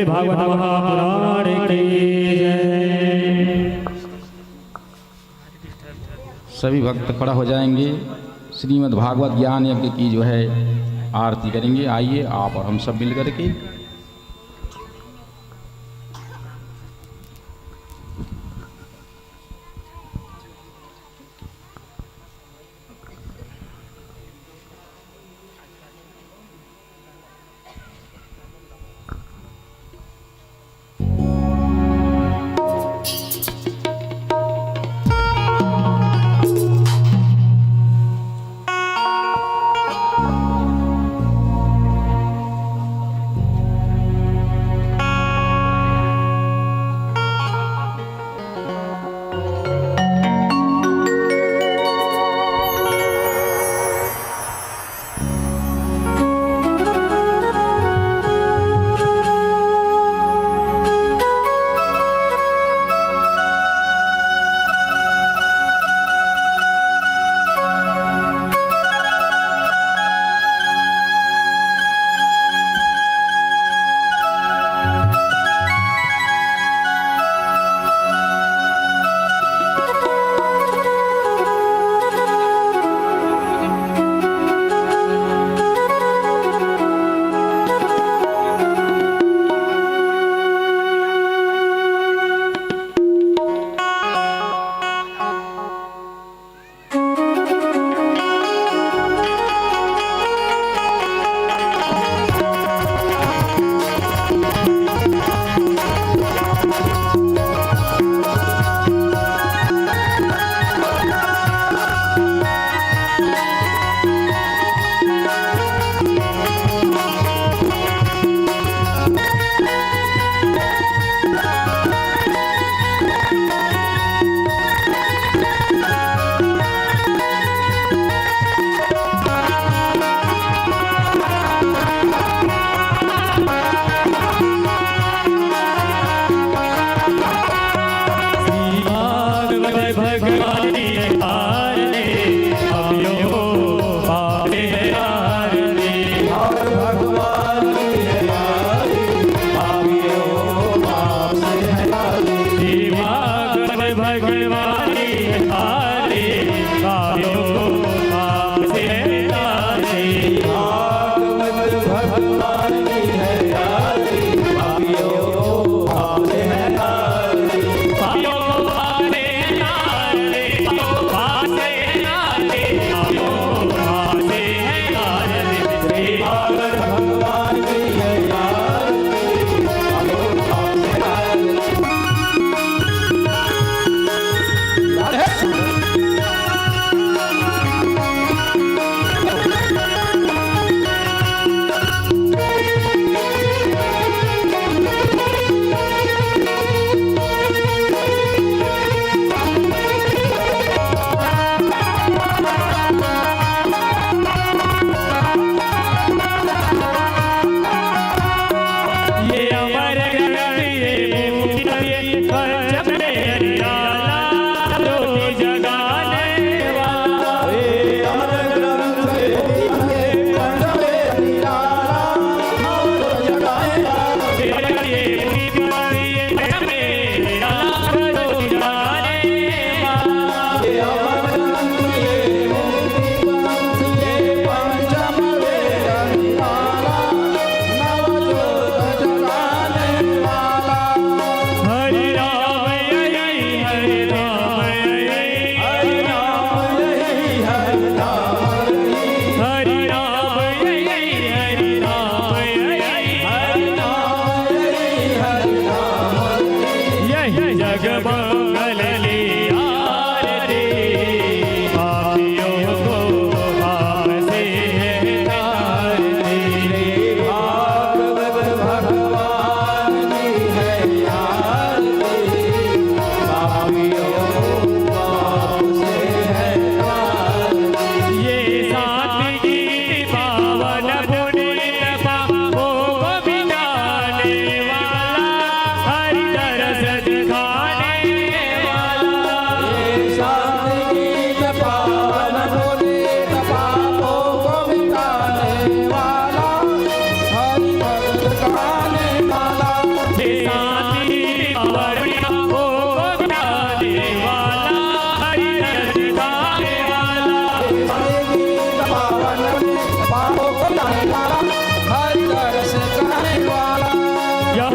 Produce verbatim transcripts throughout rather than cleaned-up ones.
भागवत महापुराण की जय। सभी भक्त खड़ा हो जाएंगे। श्रीमद् भागवत ज्ञान यज्ञ की जो है आरती करेंगे। आइए आप और हम सब मिल करके।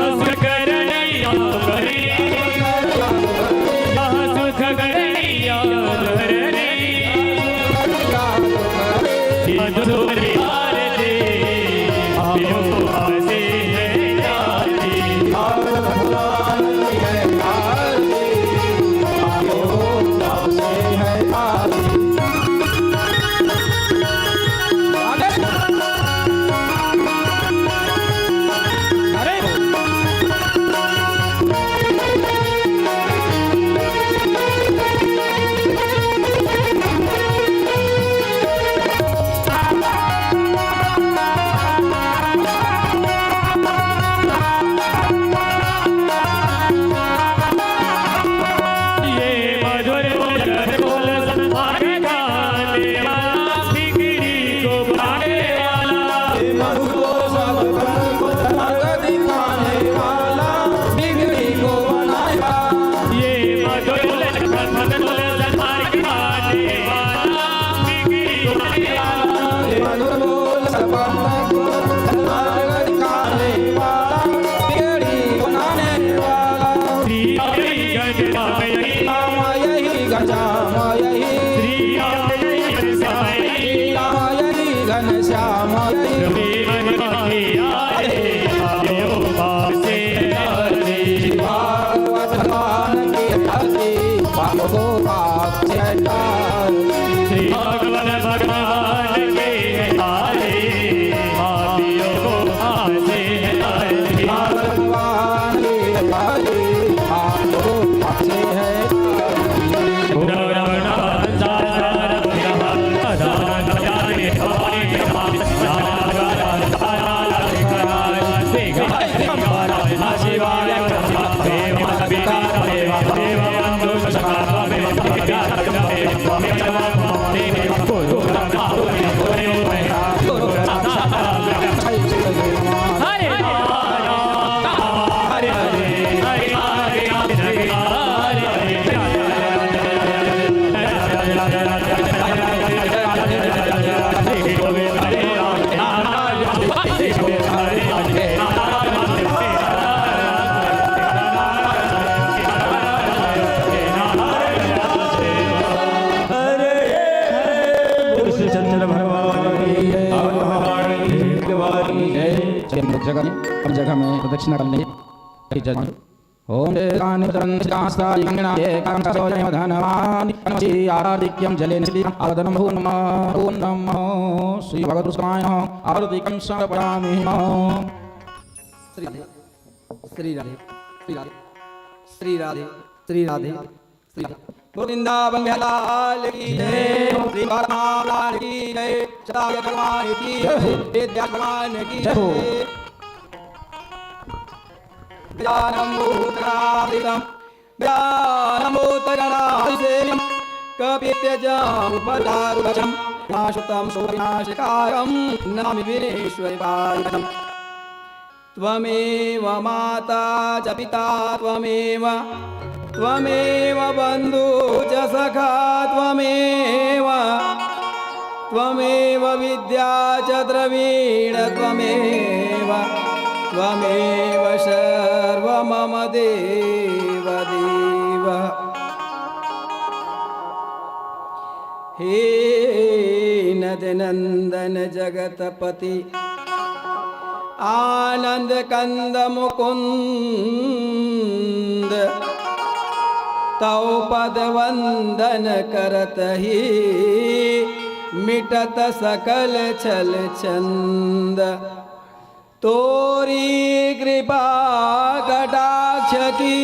सुख करनी या करनी, या सुख करनी या करनी। मधुर आरती, आयो आपसे है आरती। श्री चंचल भगवान की जय, भगवान की जय। जगह में, हम जगह में प्रदक्षिणा कर लेंगे। ओम देवानि चतुरंगास्तानि गंगणा एकांशो जय धनवानि। नमसि आराधिक्यं जलेन सिद्धिं आदनं भूर्णमः पूर्णमः। श्री भगवत पुरुषाय नमः। आराधिक्यं समर्पयामि नमः। श्री राधे, श्री राधे, श्री राधे, श्री राधे, श्री राधे। श्री राधे। बोल वृंदावन बिहारी लाल की जय, श्री राधा लाल की जय, सदा भगवान की जय, विद्या भगवान की जय। गजानन भूतगणाधिपं, गजानन भूतगणाधिसेव्यं, कपित्थजम्बूफलचारुभक्षं, उमासुतं सुरविनाशकारं, नमामि विघ्नेश्वरपादं। त्वमेव माता च पिता त्वमेव, त्वमेव बन्धु च सखा त्वमेव, त्वमेव विद्या च द्रविण त्वमेव, त्वमेव सर्व मम देव देव। हे नंदनंदन जगतपति आनंद कंद मुकुंद, तव पद वंदन करत ही मिटत सकल छल छंद। तोरी कृपा कटाक्ष की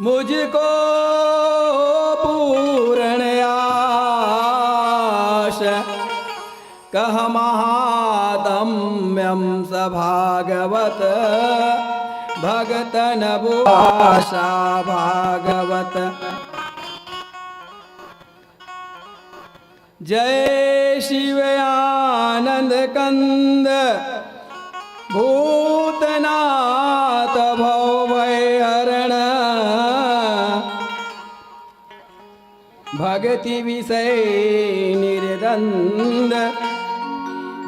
मुझको पूर्ण आश। कह महात्म्यं स भागवत, भगतन बुआशा भागवत। जय शिव आनंद कंद भूतनाथ भव भय हरण। भक्ति विषय निर्दंद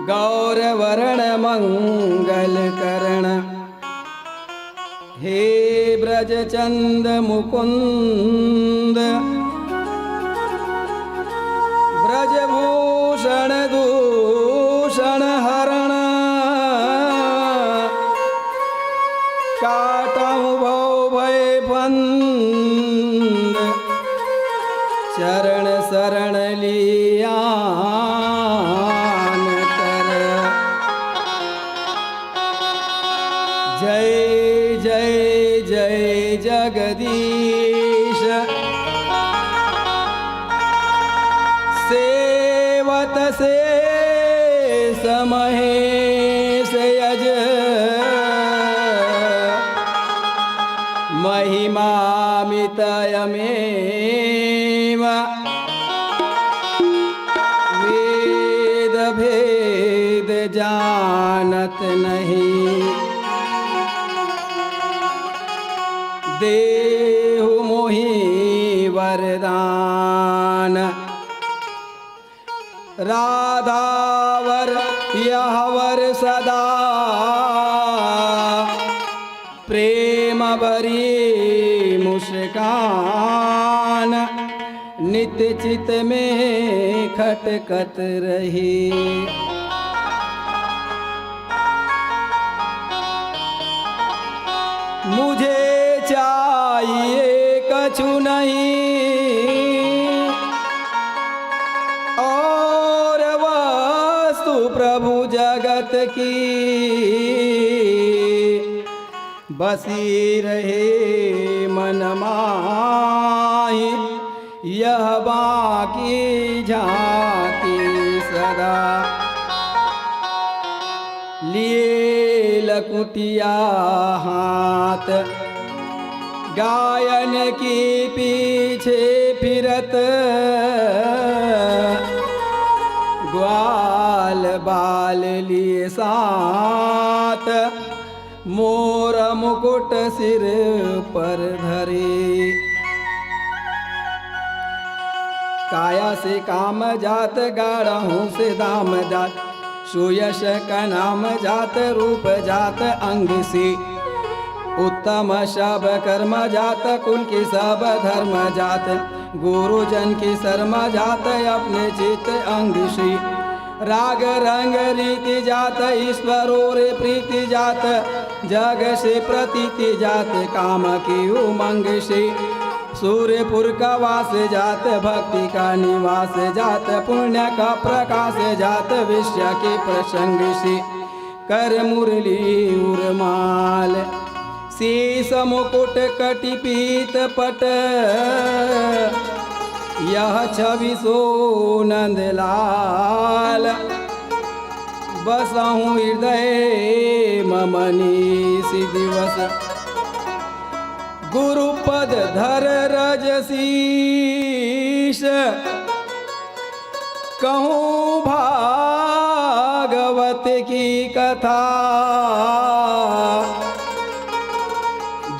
गौर वरण मंगल करण। हे ब्रजचंद मुकुंद, ब्रजभूषण दूषण हरण, काटहु भव भय फंद, चरण शरण लियान कर। जय जय जय जगदीश। सेवत शेष महेश यज, महिमा मितयमेव, वेद भेद जानत नहीं, देहु मोहि वरदान। राधावर यह वर सदा, प्रेम भरी मुस्कान, नित चित में खटकत रही। मुझे चाहिए कछु नहीं, और वस्तु प्रभु जगत की, बसी रहे मन माही, यह बाकी झांकी सदा। लिए लकुटिया हाथ, गायन की पीछे फिरत, ग्वाल बाल लिए साथ, मोर मुकुट सिर पर धरे। काया से काम जात, गाढ़हूँ से दाम जात, सुयश का नाम जात, रूप जात अंग से। उत्तम सब कर्म जात, कुल की सब धर्म जात, गुरुजन की शर्म जात, अपने चित अंग से। राग रंग रीति जात, ईश्वर और प्रीति जात, जग से प्रतीति जात, काम की उमंग से। सूर्यपुर का वास जात, भक्ति का निवास जात, पुण्य का प्रकाश जात, विषय के प्रसंग से। कर मुरली उर्माल, शीश मुकुट कटि पीत पट, यह छवि सो नंद लाल। बसहु हृदय मम निशि दिवस, गुरुपद धर रज शीश। कहूँ भागवत की कथा,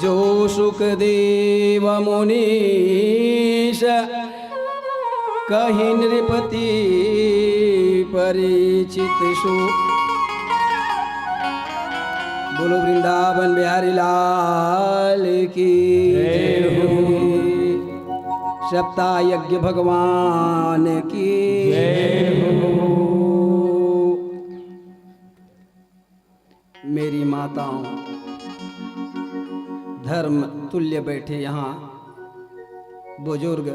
जो सुखदेव मुनीश कहि नृपति परिचित सु। बोलो वृंदावन बिहारी लाल की जय हो। सप्ताह यज्ञ भगवान की जय हो। मेरी माताओं, धर्म तुल्य बैठे यहाँ बुजुर्ग,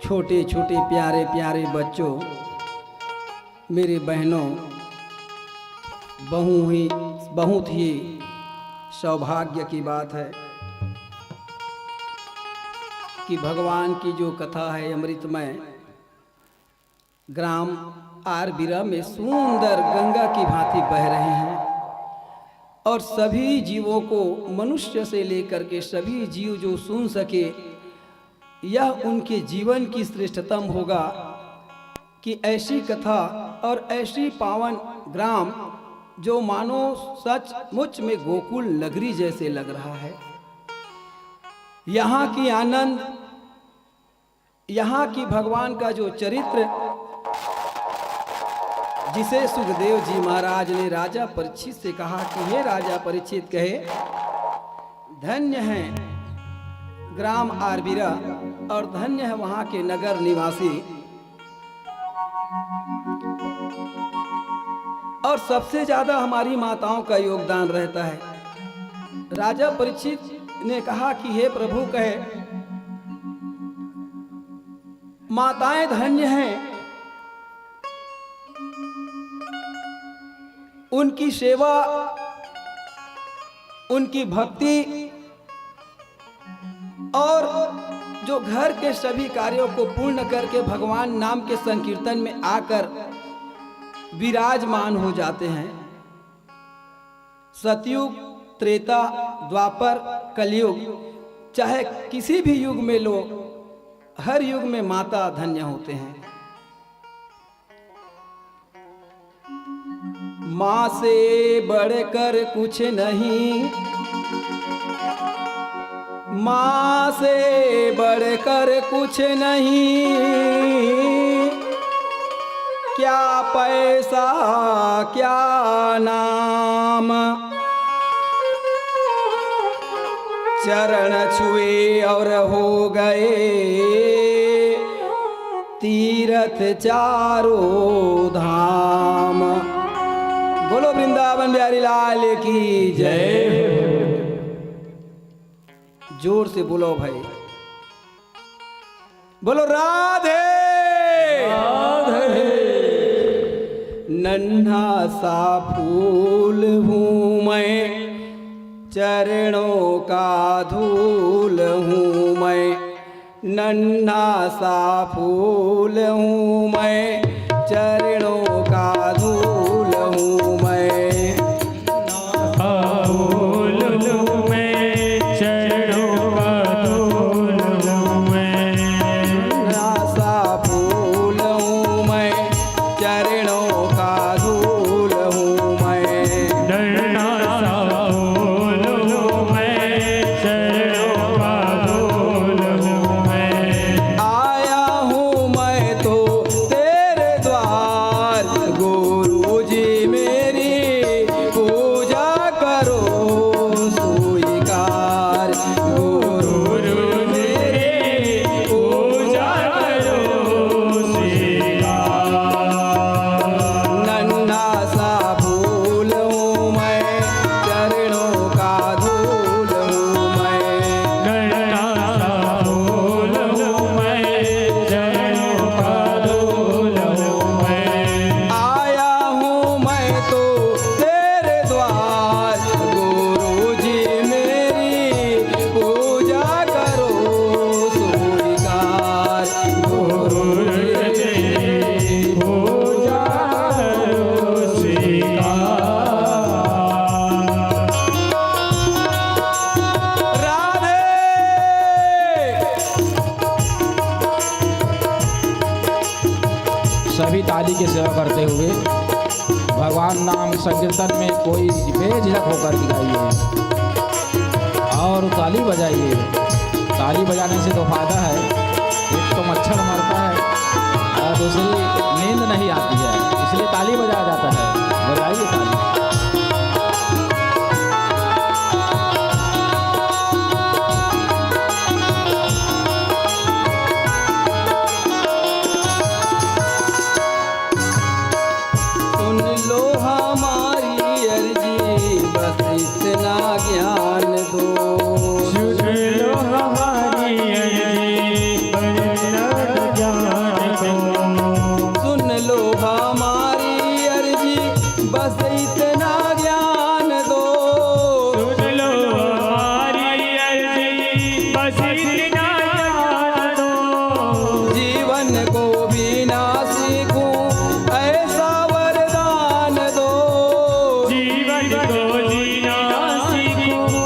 छोटे छोटे प्यारे प्यारे बच्चों, मेरी बहनों, बहु ही, बहुत ही सौभाग्य की बात है कि भगवान की जो कथा है अमृतमय, ग्राम आर बिरा में सुंदर गंगा की भांति बह रहे हैं और सभी जीवों को, मनुष्य से लेकर के सभी जीव जो सुन सके, यह उनके जीवन की श्रेष्ठतम होगा कि ऐसी कथा और ऐसी पावन ग्राम जो मानो सचमुच में गोकुल नगरी जैसे लग रहा है। यहाँ की आनंद, यहाँ की भगवान का जो चरित्र, जिसे सुखदेव जी महाराज ने राजा परीक्षित से कहा कि हे राजा परीक्षित, कहे धन्य है ग्राम आरबीरा और धन्य है वहाँ के नगर निवासी। और सबसे ज्यादा हमारी माताओं का योगदान रहता है। राजा परीक्षित ने कहा कि हे प्रभु, कहे, माताएं धन्य हैं, उनकी सेवा, उनकी भक्ति और जो घर के सभी कार्यों को पूर्ण करके भगवान नाम के संकीर्तन में आकर विराजमान हो जाते हैं। सतयुग, त्रेता, द्वापर, कलयुग, चाहे किसी भी युग में लो, हर युग में माता धन्य होते हैं। माँ से बढ़कर कुछ नहीं, माँ से बढ़कर कुछ नहीं, क्या पैसा क्या नाम, चरण छुए और हो गए तीरथ चारों धाम। बोलो वृंदावन बिहारी लाल की जय। जोर से बोलो भाई, बोलो राधे। राधे। नन्हा सा फूल हूँ मैं, चरणों का धूल हूँ मैं, नन्हा सा फूल हूँ मैं, चरणों का धूल हूँ मैं। फूल हूँ मैं, चरणों का धूल हूँ मैं। नन्हा सा फूल हूँ मैं, चरणों का धूल हूँ मैं। नन्हा सा फूल हूँ मैं, चरणों का धूल हूँ मैं। आया हूँ मैं तो तेरे द्वार, गुरु जी मेरी पूजा करो स्वीकार, गुरु जी मेरी पूजा करो स्वीकार। नन्हा सा फूल हूँ मैं, चरणों का धूल हूँ मैं। नन्हा सा फूल हूँ मैं, चरणों का धूल हूँ मैं। आया हूँ मैं तो तेरे द्वार, गुरु जी मेरी पूजा करो स्वीकार, गुरु जी मेरी पूजा करो स्वीकार। राधे। सभी ताली की सेवा करते हुए भगवान नाम संकीर्तन में कोई बेझिझक होकर के गाइए और ताली बजाइए। ताली बजाने से दो फायदा है, एक तो मच्छर मरता है और दूसरी नींद नहीं आती है, इसलिए ताली बजाया जाता है। बजाइए ताली। सुन लो हमारी अर्जी, बस इतना ज्ञान दो। सुन लो हमारी अर्जी, बस इतना ज्ञान दो। सुन लो हमारी अर्जी, बस इतना ज्ञान दो। सुन लो हमारी अर्जी, बस इतना ज्ञान दो। जीवन को भी ना सीखूं, ऐसा वरदान दो। जीवन को जीना सीखूं,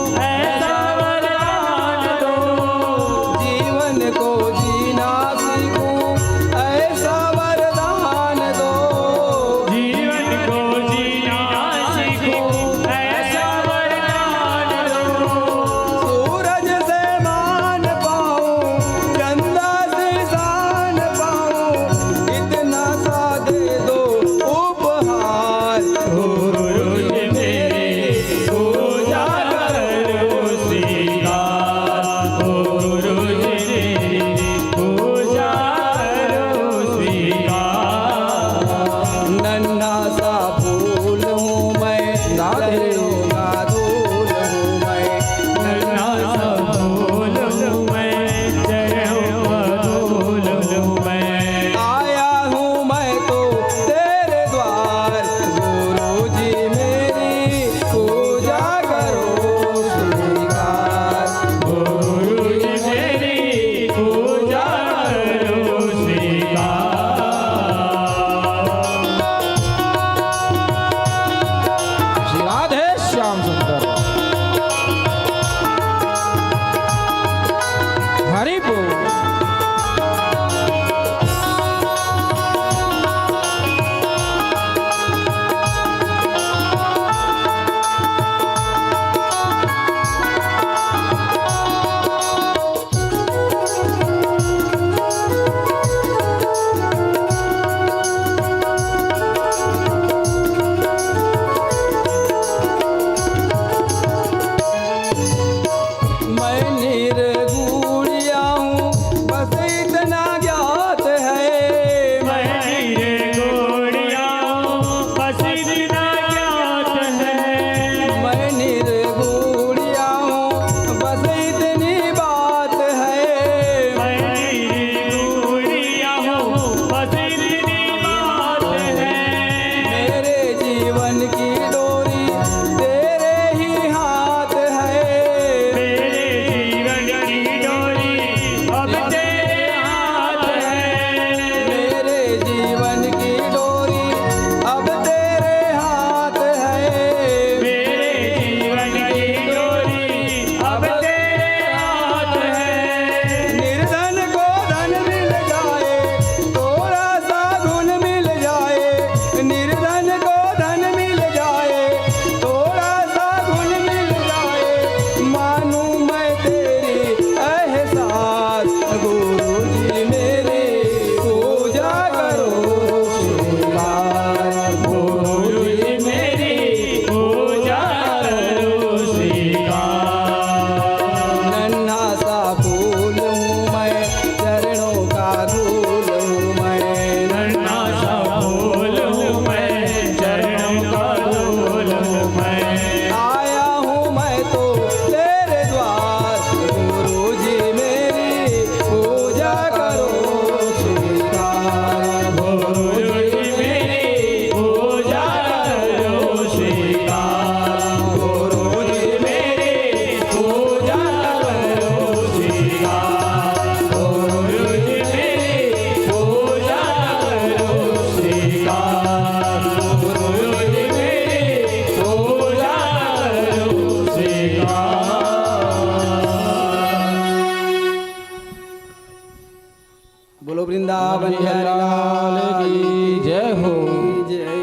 लाल की जय हो। जय।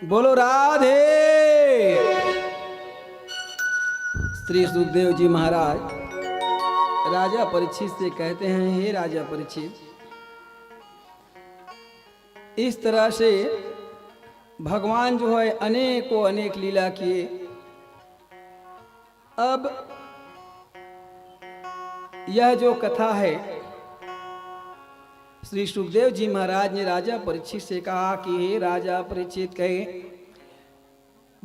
बोलो राधे। श्री सुखदेव जी महाराज राजा परीक्षित से कहते हैं, हे राजा परीक्षित, इस तरह से भगवान जो है अनेकों अनेक लीला किए। अब यह जो कथा है, श्री सुखदेव जी महाराज ने राजा परीक्षित से कहा कि हे राजा परीक्षित, कहे,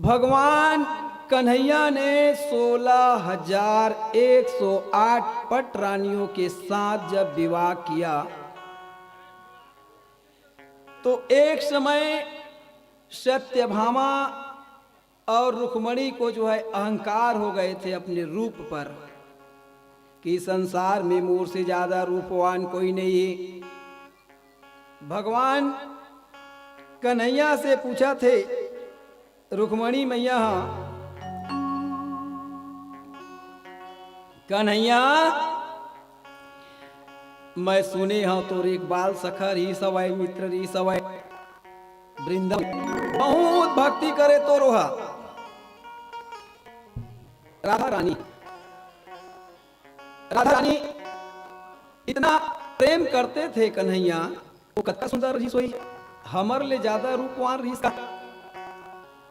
भगवान कन्हैया ने सोलह हजार एक सौ आठ पट रानियों के साथ जब विवाह किया, तो एक समय सत्यभामा और रुक्मणी को जो है अहंकार हो गए थे अपने रूप पर, कि संसार में मोर से ज्यादा रूपवान कोई नहीं है। भगवान कन्हैया से पूछा थे रुक्मणी मैया, हाँ, कन्हैया, मैं सुने हंव तोर एक बाल सखा रिहिस हवय, मित्र रिहिस हवय, वृंदावन बहुत भक्ति करे तोर ओहा। राधा रानी, राधा रानी इतना प्रेम करते थे कन्हैया, वो कतका सुंदर रिहिस होही, हमर ले ज्यादा रूपवान रिहिस का?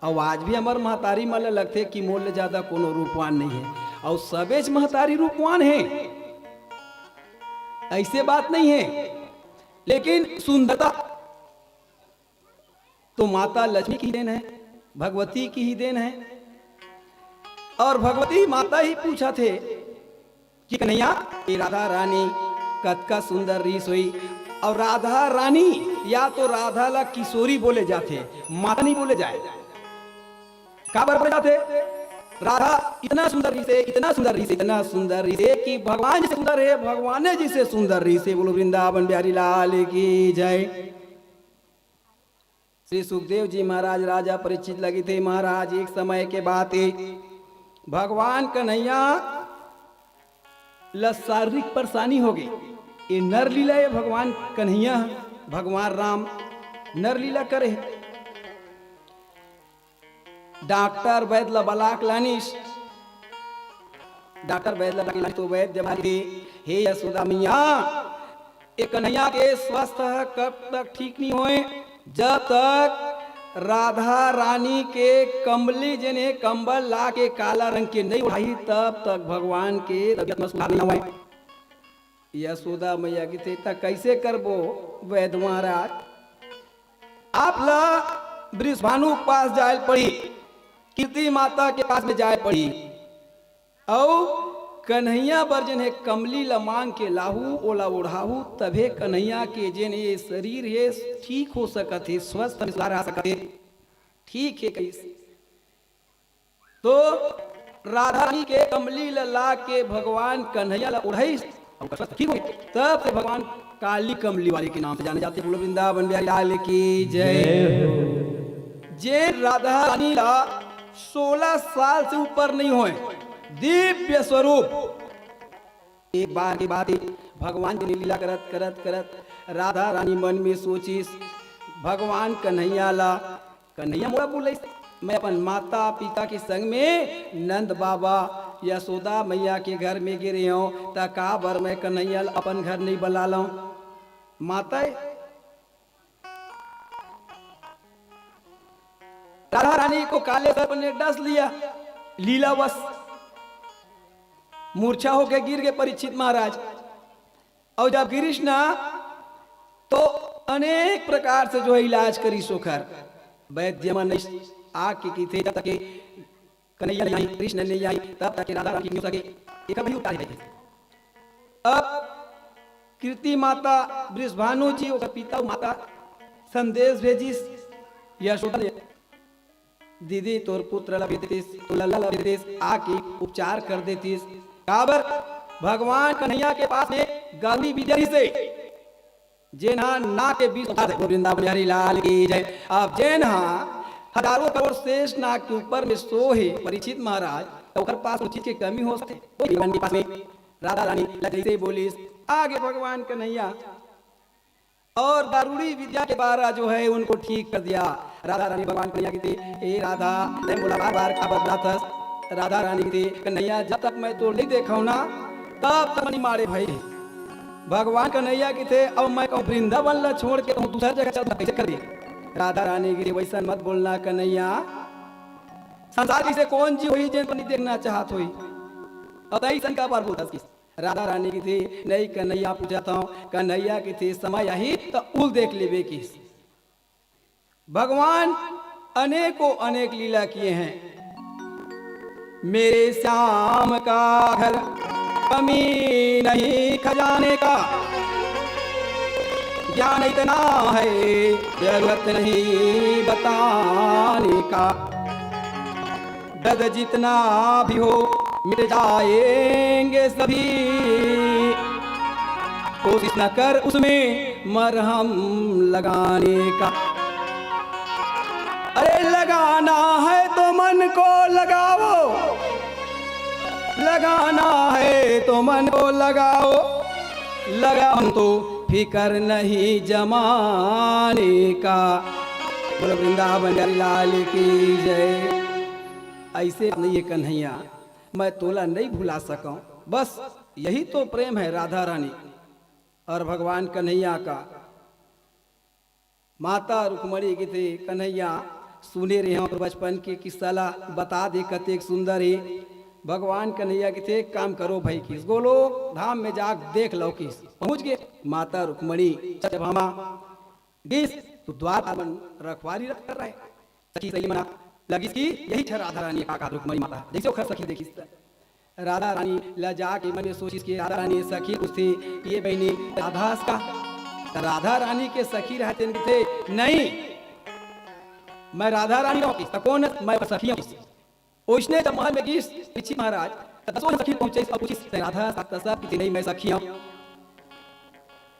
अउ आज भी हमर महतारी मन ल लगथे कि मोर ले ज्यादा कोनो रूपवान नहीं है, अउ सबेच महतारी रूपवान है, ऐसे बात नहीं है, लेकिन सुंदरता तो माता लक्ष्मी की ही देन है, भगवती की ही देन है। और भगवती माता ही पूछा थे कि कन्हैया, ये राधा रानी कतका सुंदर रिहिस होही। और राधा रानी या तो राधा ला किशोरी बोले जाथे, माता नहीं बोले जाए। काबर बोले जाथे? राधा इतना सुंदर रिहिस हे, इतना सुंदर रिहिस हे, इतना सुंदर रिहिस हे कि भगवान जी से सुंदर हे, भगवान जी से सुंदर रिहिस हे। बोलो वृंदावन बिहारी लाल की जय। श्री सुखदेव जी महाराज राजा परीक्षित लगिथे, महाराज, एक समय के बात हे, भगवान कन्हैया ल शारीरिक परेशानी हो गई। ये नर लीला हे भगवान कन्हैया, भगवान राम नर लीला करे हे। डॉक्टर वैद्य ल बलाक लानिस, डॉक्टर वैद्य ल बलाक लानिस तो वैद्य भाई, हे यशोदा मैया, ए कन्हैया के स्वास्थ्य ह कब तक ठीक नहीं होए, जब तक राधा रानी के कंबली जेन हे कंबल ला के काला रंग के नहीं ओढ़ाही, तब तक भगवान के तबीयत में सुधार नहीं आवे। यशोदा मैया कहिथे, "त कइसे करबो वैद्य महाराज? आप ला वृषभानु के पास जाए ल पड़ी, कीर्ति माता के पास में जाए पड़ी।" अउ कन्हैया बर जेन हे कंबली ल मांग के लाहू, ओला ओढ़ाहू, तभे कन्हैया के जेन हे शरीर हे ठीक हो सकत हे, स्वस्थ सुधार आ सकत हे। ठीक हे कहिस। तो राधा रानी के कंबली ल ला के भगवान कन्हैया ल ओढ़ाइस, अउ स्वस्थ ठीक हो गे। तब से भगवान काली कंबली वाले के नाम से जाने जाथे। बोलो वृंदावन बिहारी लाल की जय। जय हो। जे राधा रानी ला सोलह साल से ऊपर नहीं होए, दिव्य स्वरूप। एक बार के बात हे, भगवान जी ने लीला करत, करत, करत राधा रानी मन में सोचिस, भगवान कन्हैया ला, कन्हैया मोला बुलाइस, मैं अपन माता पिता के संग में नंद बाबा यशोदा मैया के घर में गे रेहेंव, त काबर मैं कन्हैया ला अपन घर नहीं बला लंव? माता हे, राधा रानी को काले सर्प ने डस लिया, लीलावश मूर्छा होके गिर गए परीक्षित महाराज। अउ जब गिरिस ना, तो अनेक प्रकार से जो है इलाज करिस ओखर। वैद्य मन आके कहिथे, जब तक के कन्हैया नहीं आई, कृष्ण नहीं आई, तब तक के राधा रानी नहीं हो सके। एकर भी उतार है। अब कीर्ति माता, वृषभानु जी, ओकर पिता माता संदेश भेजिस यशोदा ले, "दीदी, तोर पुत्र ला भेज देतिस, तोर लल्ला ला भेज देतिस, आके उपचार कर देतिस।" काबर? भगवान कन्हैया के पास में गारुड़ी विद्या रहिसे, जेन हा नाग के विष उतार दे। वृंदावन बिहारी लाल की जय। अब जेन हा हजारों करोड़ शेष नाग के ऊपर में सो हे परीक्षित महाराज, तो ओकर पास उस चीज के कमी हो सकथे? कोई भगवान के पास में राधा रानी ला जैसे बोलिस, आगे भगवान कन्हैया और गारुड़ी विद्या के द्वारा जो है उनको ठीक कर दिया। राधा रानी भगवान कन्हैया कथे, "ए राधा, तैं मोला बार-बार का बतलाथस?" राधा रानी कथे, "कन्हैया, जब तक मैं तोर नहीं देखव ना, तब तक नहीं मारे भाई।" भगवान कन्हैया कथे, "अब मैं कहूँ वृंदावन ला छोड़ के कहूँ दूसर जगह चल, कैसे कर दिए?" राधा रानी कथे, "वैसन मत बोलना कन्हैया, संसार कइसे कौन जी होही जेन तो नहीं देखना चाहत होही, अब तैं अइसन का बार बोलथस किस?" राधा रानी कथे, "नहीं कन्हैया पूछत हूँ, कन्हैया कथे समय आही त उल देख लेबे किस।" भगवान अनेकों अनेक लीला किए हैं। मेरे श्याम का घर कमी नहीं खजाने का, ज्ञान इतना है जरूरत नहीं बताने का। दर्द जितना भी हो मिट जाएंगे सभी, कोशिश न कर उसमें मरहम लगाने का। अरे लगाना है तो मन को लगाओ, लगाना है तो मन को लगाओ, लगा हम तो फिकर नहीं जमाने का। बोलो वृंदावन बिहारी लाल की जय। ऐसे नहीं है कन्हैया, मैं तोला नहीं भुला सकूं। बस यही तो प्रेम है राधा रानी और भगवान कन्हैया का। माता रुक्मणी कथे, "कन्हैया, सुने रहे हंव तोर बचपन के किस्सा ला, बता दे कतेक सुंदर हे।" भगवान कन्हैया कथे, "एक काम करो भाई," किस, "गोलोक धाम में जाके देख लव," किस। पहुंच गे माता रुक्मणी, सत्यभामा गिस, तो द्वारपाल मन रखवारी रख कर रहे। सखी सहेली मन लगिस कि यही छ राधा रानी का, का रुक्मणी माता, जैसे ओखर सखी देखिस त राधा रानी ला जाके मन में सोचिस कि राधा रानी सखी पूछथे, "ये बहिनी राधा हस का?" त राधा रानी के सखी रहते थे, "नहीं, मैं राधा रानी हूँ।" त कौन? "मैं सखी हूँ।" ओइसने जब महल में गिस परीक्षित महाराज, त दसों सखी पहुंचे और पूछिस, "तैं राधा हस?" त सब किसी, "नहीं, मैं सखी हूँ।"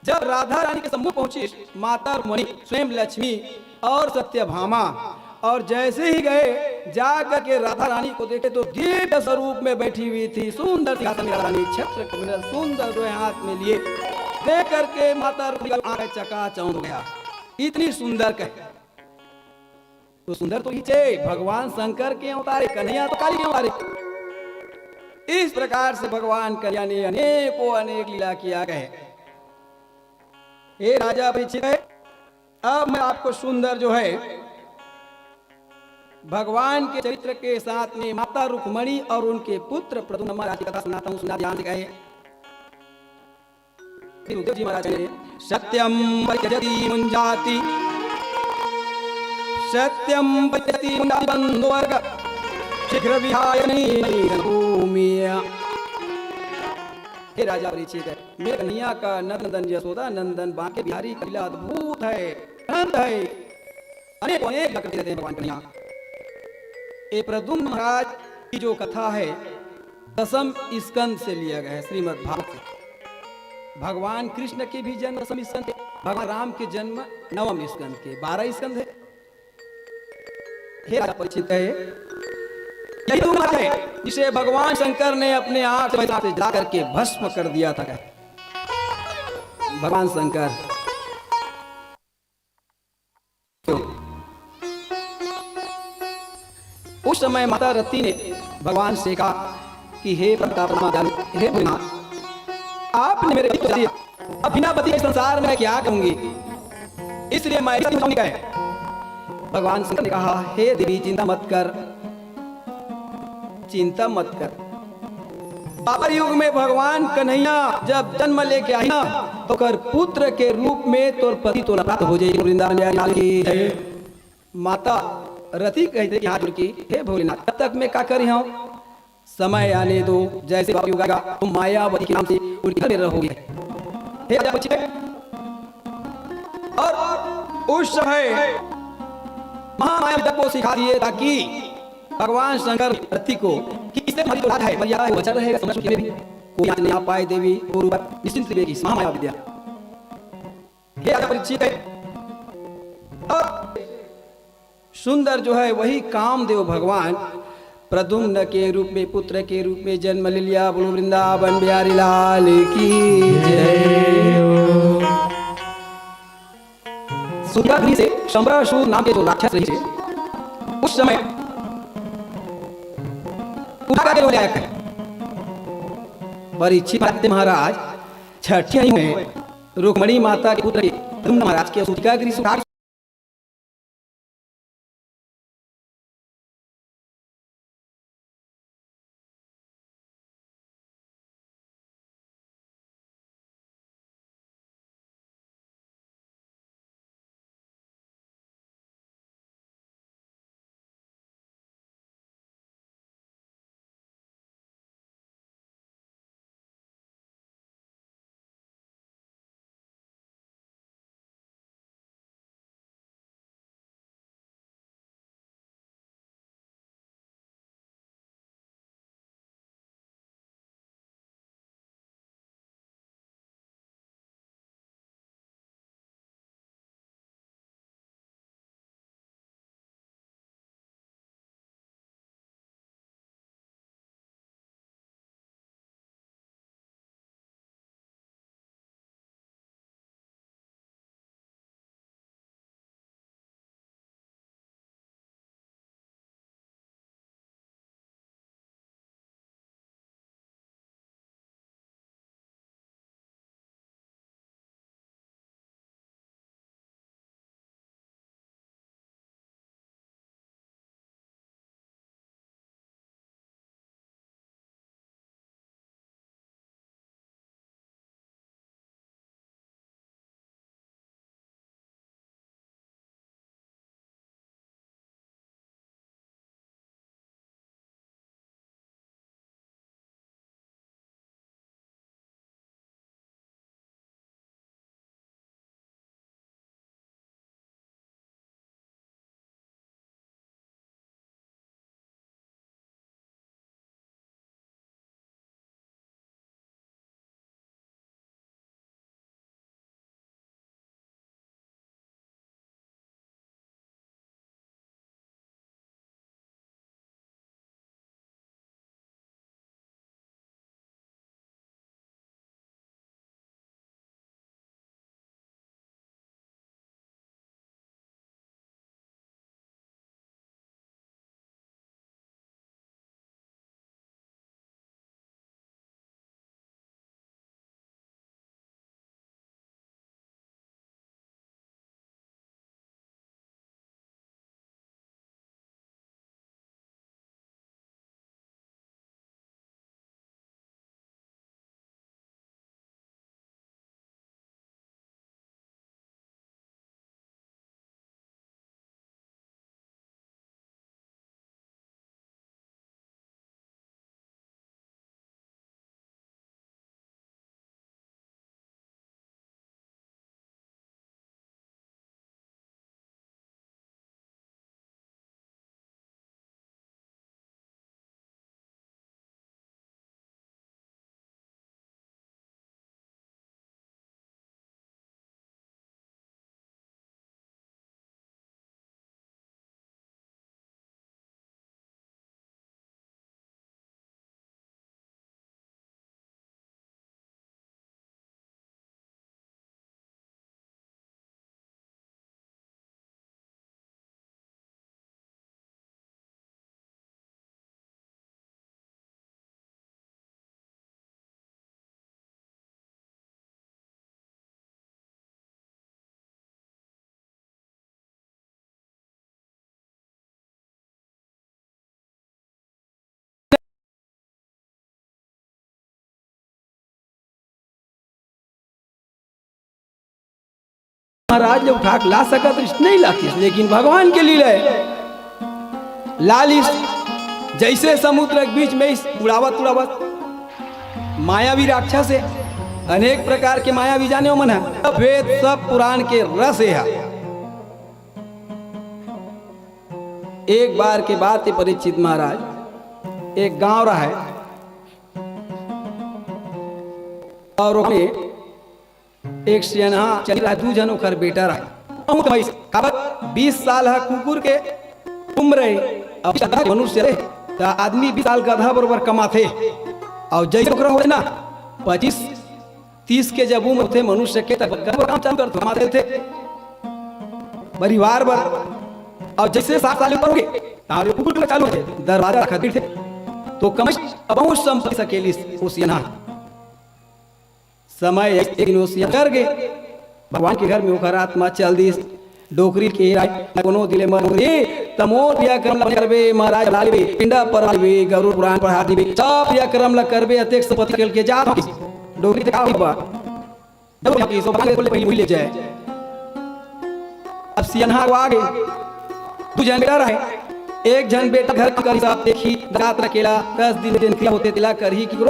जब राधा रानी के सम्मुख पहुंची माता रुक्मणी, स्वयं लक्ष्मी और सत्यभामा, और जैसे ही गए, जा करके राधा रानी को देखे तो दिव्य स्वरूप में बैठी हुई थी, सुंदर सिंहासन में राधा रानी छत्र कमंडल सुंदर दोनों हाथ में लिए, देख करके माता रुक्मणी का आंखें चकाचौंध हो गया, इतनी सुंदर कहे। तो सुंदर तो ही छे, भगवान शंकर के अवतार हे, कन्हैया तो काली के अवतार हे। इस प्रकार से भगवान कन्हैया ने अनेकों अनेक लीला किया है। हे राजा परीक्षित है, अब मैं आपको सुंदर जो है भगवान के चरित्र के साथ में माता रुक्मणी और उनके पुत्र प्रद्युम्न महाराज की कथा सुनाता हूँ, सुनना ध्यान से कहे। श्री रुद्रदेव जी महाराज ने, "सत्यम परित्यजति मुंजाति, सत्यम परित्यजति मुंजाति बंधुवर्ग, शीघ्र विहाय नैव भूमिया।" हे राजा परीक्षित, मेरे कन्हैया का नंदन यशोदा नंदन बांके बिहारी का लीला अद्भुत है, अनंत है। अनेक अनेक लग देते हैं भगवान कन्हैया। ये प्रद्युम्न महाराज की जो कथा है, दसम स्कंद से लिया गया है, श्रीमद् भागवत से। भगवान कृष्ण के भी जन्म दसम स्कंद है, भगवान राम के जन्म नवम स्कंद के, बारह स्कंद है। हे राजा परीक्षित है, यही तो महाराज है जिसे भगवान शंकर ने अपने आंख से जला करके भस्म कर दिया था। भगवान शंकर उस समय माता रति ने भगवान से कहा कि हे परम पिता, परमात्मा, हे भोलेनाथ, आपने मेरे पति को जला दिया। अब बिना पति के संसार में मैं क्या करूंगी? इसलिए मैं इस जाऊंगी। भगवान शंकर ने कहा, हे देवी, चिंता मत कर, चिंता मत कर। द्वापर युग में भगवान कन्हैया जब जन्म लेके आई ना, तो कर पुत्र के रूप में तोर पति तोला प्राप्त हो जाए। वृंदावन बिहारी लाल की जय। माता रति कहते कि हाथ जोड़ के, हे भोलेनाथ, तब तक मैं का करी हूँ? समय आने दो, जैसे द्वापर युग आएगा, तुम मायावती के नाम से उनके घर में रहोगे। हे राजा परीक्षित, और उस समय महामाया को सिखा दिए, ताकि भगवान शंकर रति को कि इससे तुम्हारी जो राज है, मर्यादा है, वचन रहेगा, समय में भी। कोई आँच नहीं आ पाए देवी, गुरु पर निश्चिंत विवेकी, महामाया विद्या। हे राजा परीक्षित है, अब सुंदर जो है वही कामदेव भगवान प्रद्युम्न के रूप में, पुत्र के रूप में जन्म ले लिया। बोलो वृंदावन बिहारी लाल की जय। सूतिकागृह से शंबरासुर नाम के जो राक्षस रहे थे, उस समय उठा के ले आया है। परीक्षित महाराज छठी नहीं हुए, रुक्मणी माता के पुत्र के प्रद्युम्न महाराज के सूतिकागृह से उठा महाराज ले उठा के ला सकत रहिस, नहीं लातिस, लेकिन भगवान के लीला हे। लालिस जैसे समुद्र के बीच में इस उड़ावत उड़ावत मायावी राक्षस हे, अनेक प्रकार के मायावी जाने ओमन ह। सब वेद, सब पुराण के रस हे हा। एक बार के बात हे परीक्षित महाराज, एक गांव रहय, अउ ओखर एक सियनहा चली रहा, दू झन ओखर बेटा रहा। बहुत कमाइस, काबर बीस साल ह कुकुर के उम्र हे, अउ बीस साल मनुष्य रहे, त आदमी बीस साल गधा बरोबर कमाथे। अउ जइसे ओकरा होथे ना, पच्चीस तीस के जब उम्र होथे मनुष्य के, तब गधा काम चालू करथे, कमाथे। परिवार बर। अउ जइसे साठ साल ऊपर होगे, त कुकुर के चालू होथे, दरवाजा खदीर थे। तो कमाइस, अब बहुत संपत्ति सकेलिस ओ सियनहा। समय एक दिन ओ सियनहा कर गे, भगवान के घर में ओखर आत्मा चल दिस। डोकरी के राय कोनो दिले मर होही, त मोर क्रियाकरम ल करबे, महाराज ला लेबे, पिंडा परवा लेबे, गरुड़ पुराण पढ़ा देबे, सब क्रियाकरम ल करबे, अतेक संपत्ति खेल के जात होही। डोकरी के का होही बा? जब यहाँ की सो भगवान के बोले पहली मुड़ी ले जाए। अब सियनहा अगवा गे, दू झन बेटा रहे, एक झन बेटा घर के हिसाब देखही, रात अकेला, दस दिन दिन क्रिया होथे, तेला करही कि करो।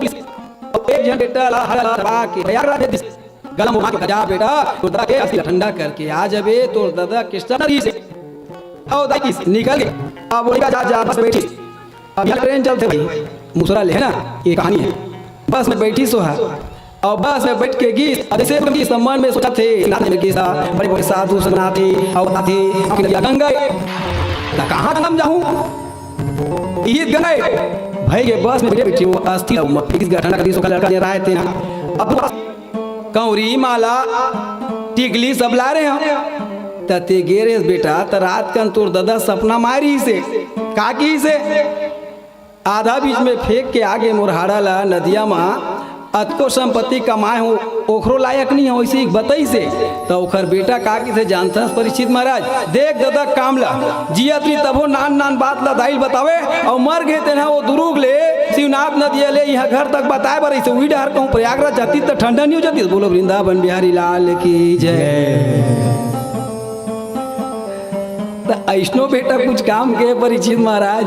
अब एक झन बेटा ला हर ला दबा के तैयार रख दे दिस। गला मुहा के, "जा बेटा, तोर ददा के अस्थि ला ठंडा करके आ जाबे, तोर ददा के स्टनर ही से।" अउ दाई किस निकल गे। अब वो जा, जा, बस बैठी। अब यहाँ ट्रेन चलथे भाई, मुसरा ले, है ना, ये कहानी है। बस में बैठी सो है, अउ बस में बैठ के गिस, अब जइसे उनकी सम्मान में सोचथे, नाथ में गिस, बड़े बड़े साधु सन्नाथे, अउ बताथे, "गंगा, त कहाँ गंगा में जाहूँ?" ये गंगा भाई के बस में बैठे बैठे वो अस्थि ला मत, किस गठन का दिस, ओकर लड़का ने राय थे ना। अब कंवरी, माला, टिकली सब ला रहे हैं। त ते गे रेहेस बेटा, त रात कन तोर ददा सपना मारी से, का की से? आधा बीच में फेंक के आगे मोर हाड़ा ला नदिया मा, अतको संपत्ति कमाए हो, ओखरो लायक नहीं हो, इसी बताई से। त ओखर बेटा का किसे जानथस परीक्षित महाराज, देख ददा काम ला, जियत रही तभो नान नान बात ला दाई ल बतावे, अउ मर गे तेन ह ओ दुरुग ले शिवनाथ नदिया ले इहाँ घर तक बताए बर अइसे उही डहर कहूँ प्रयागराज जाती त ठंडा नहीं हो जाती। बोलो वृंदावन बिहारी लाल की जय। त अइसनो बेटा कुछ काम के परीक्षित महाराज।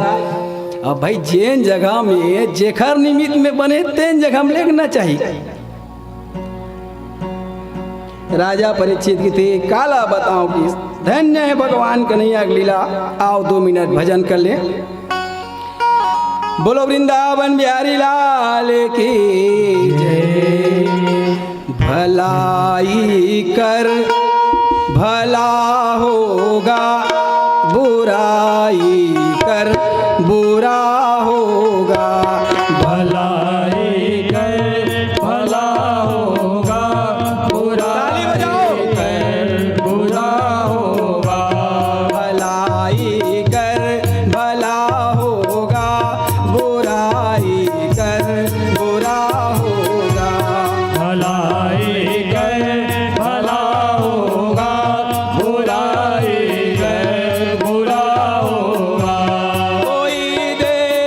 अब भाई जेन जगह में जेखर निमित्त में बने तेन जगह में लेगना चाही। राजा परीक्षित कथे, काला बताओ कि धन्य है भगवान कन्हैया की लीला। आओ दो मिनट भजन कर ले। बोलो वृंदावन बिहारी लाल की जय। भलाई कर भला होगा, बुराई कर बुरा होगा। भलाई कर भला होगा, बुराई कर बुरा होगा। भलाई कर भला होगा, बुराई कर बुरा होगा। भलाई कर भला होगा, बुराई कर बुरा होगा। कोई दे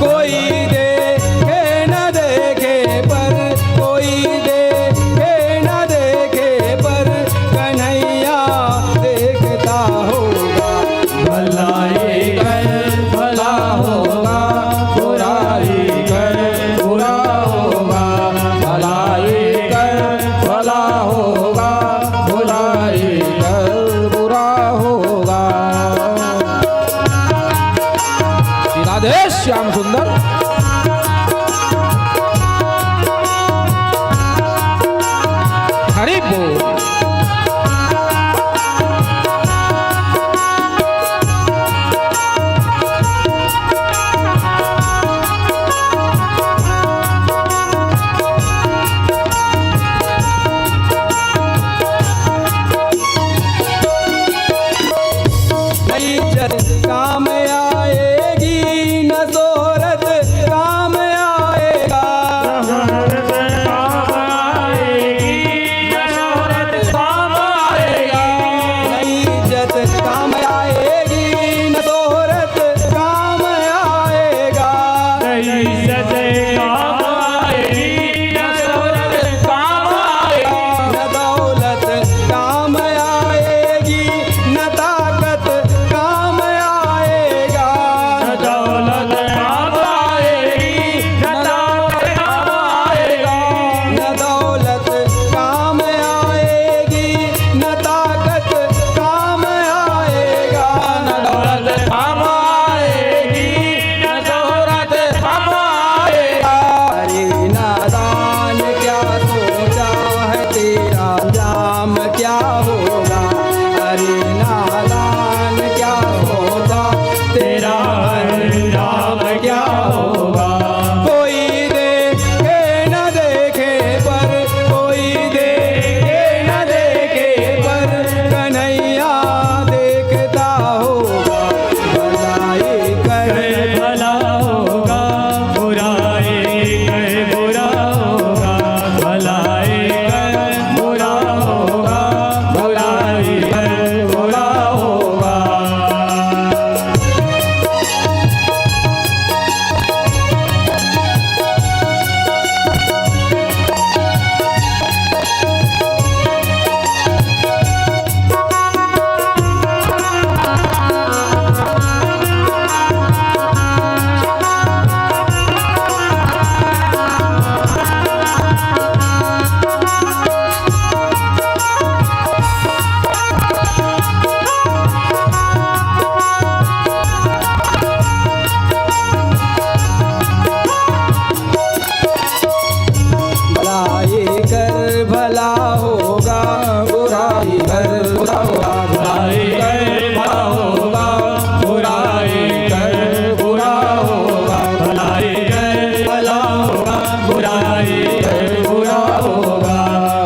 कोई देखे न देखे पर, कोई देखे न देखे पर, कन्हैया देखता होगा। भलाई कर भला होगा, बुराई कर बुरा होगा। भलाई कर भला होगा, बुराई कर बुरा होगा। राधे श्याम सुंदर। हरि बोल। इज्जत काम आएगी, न शोहरत काम आएगा। शोहरत काम आएगी, न शोहरत काम आएगा। न इज्जत काम आएगी, न शोहरत काम आएगा। न इज्जत काम आएगी, न शोहरत काम आएगी। न दौलत काम आएगी, न ताकत काम आएगा। न दौलत काम आएगी, न ताकत काम आएगा। न दौलत काम आएगी, न ताकत काम आएगा। न दौलत काम आएगी, न शोहरत काम आएगा। अरे नादान, क्या सोचा है, तेरा अंजाम क्या होगा? अरे नादान, क्या सोचा, तेरा अंजाम क्या होगा? कोई देखे न देखे पर, कोई देखे न देखे पर, कन्हैया देखता होगा। भलाई कर भला होगा, बुराई कर बुरा होगा। भलाई कर बुरा होगा, बुराई कर बुरा होगा। भलाई कर भला होगा, बुराई कर बुरा होगा। भलाई कर भला होगा, बुराई कर बुरा होगा। भलाई कर भला होगा, बुराई कर बुरा होगा।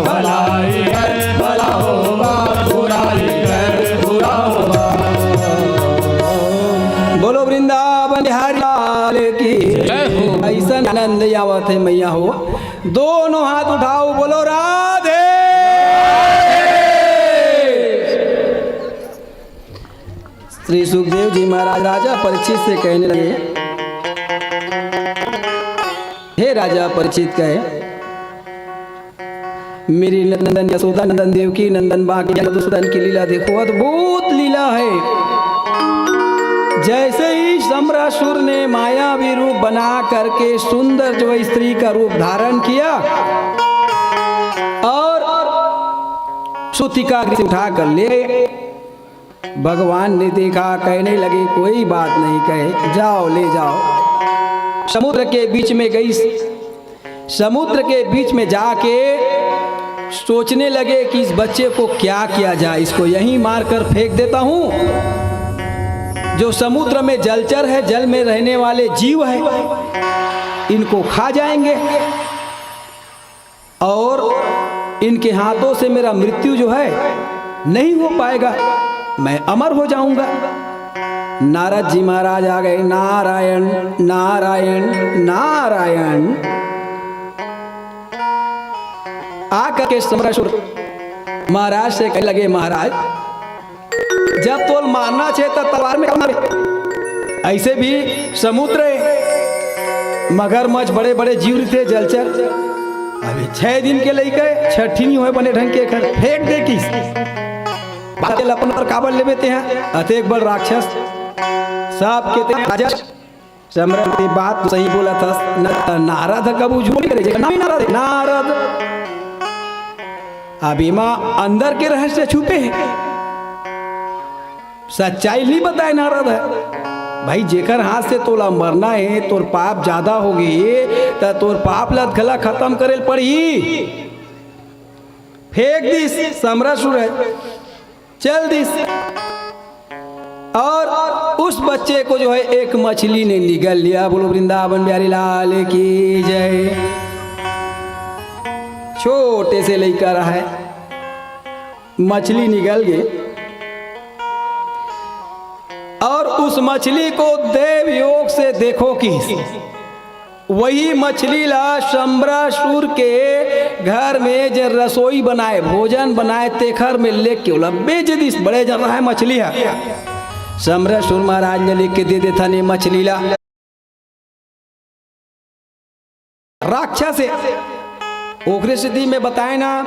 भलाई कर भला होगा, बुराई कर बुरा होगा। बोलो वृंदावन बिहारी लाल की। जय हो। अइसन आनंद आवत हे मैया हो। दोनों हाथ उठाओ, बोलो राधे। श्री सुखदेव जी महाराज राजा परीक्षित से कहने लगे, हे राजा परीक्षित, कहे, मेरी नंदन यशोदा, नंदन देवकी, नंदन बांके, मधुसूदन की लीला देखो, अद्भुत लीला है। जैसे ही शम्रासुर ने मायावी रूप बना करके सुंदर जो है स्त्री का रूप धारण किया और श्रुतिका से उठा कर ले, भगवान ने देखा, कहने लगे, कोई बात नहीं, कहे, जाओ, ले जाओ। समुद्र के बीच में गई, समुद्र के बीच में जाके सोचने लगे कि इस बच्चे को क्या किया जाए, इसको यहीं मारकर फेंक देता हूँ। जो समुद्र में जलचर है, जल में रहने वाले जीव है, इनको खा जाएंगे और इनके हाथों से मेरा मृत्यु जो है नहीं हो पाएगा, मैं अमर हो जाऊंगा। नारद जी महाराज आ गए, नारायण, नारायण, नारायण। आकर के शम्रासुर महाराज से कहने लगे, महाराज, जब तोल मारना छे त तलवार में मारे, ऐसे भी समुद्र हे, मगरमच्छ, बड़े-बड़े जीव रहिथे, जलचर। अभी छह दिन के लइका हे, छठी नहीं होय बने ढंग के, एकर फेंक दे किस। बात ल अपन पर काबर लेबे ते ह, अतेक बड़ राक्षस। सब के ते राजा सम्राट, ये बात तो सही बोलत हस, न त नारद ह कभू झूठ नहीं करे, जेकर नाम ही नारद हे। नारद। अब एमा अंदर के रहस्य छुपे हे, सच्चाई नहीं बताए नारद ह। भाई, जेकर हाथ से तोला मरना हे, तोर पाप ज्यादा होगे, त तोर पाप ल घला खतम करे ल पड़ही। फेंक दिस, सम्रासुर हे। चल दिस। और उस बच्चे को जो है एक मछली ने निगल लिया। बोलो वृंदावन बिहारी लाल की जय। छोटे से लइका रहा है, मछली निगल गई और उस मछली को देव योग से देखो किस वही मछली ला सम्रासुर के घर में जे रसोई बनाए, भोजन बनाए, तेखर में लेके ओला बेच दिस। बड़े जन रहा है मछली ह। सम्रासुर महाराज ने लेके दे देथन ए मछली ला। राक्षस हे। ओकरे सेती में बताए ना,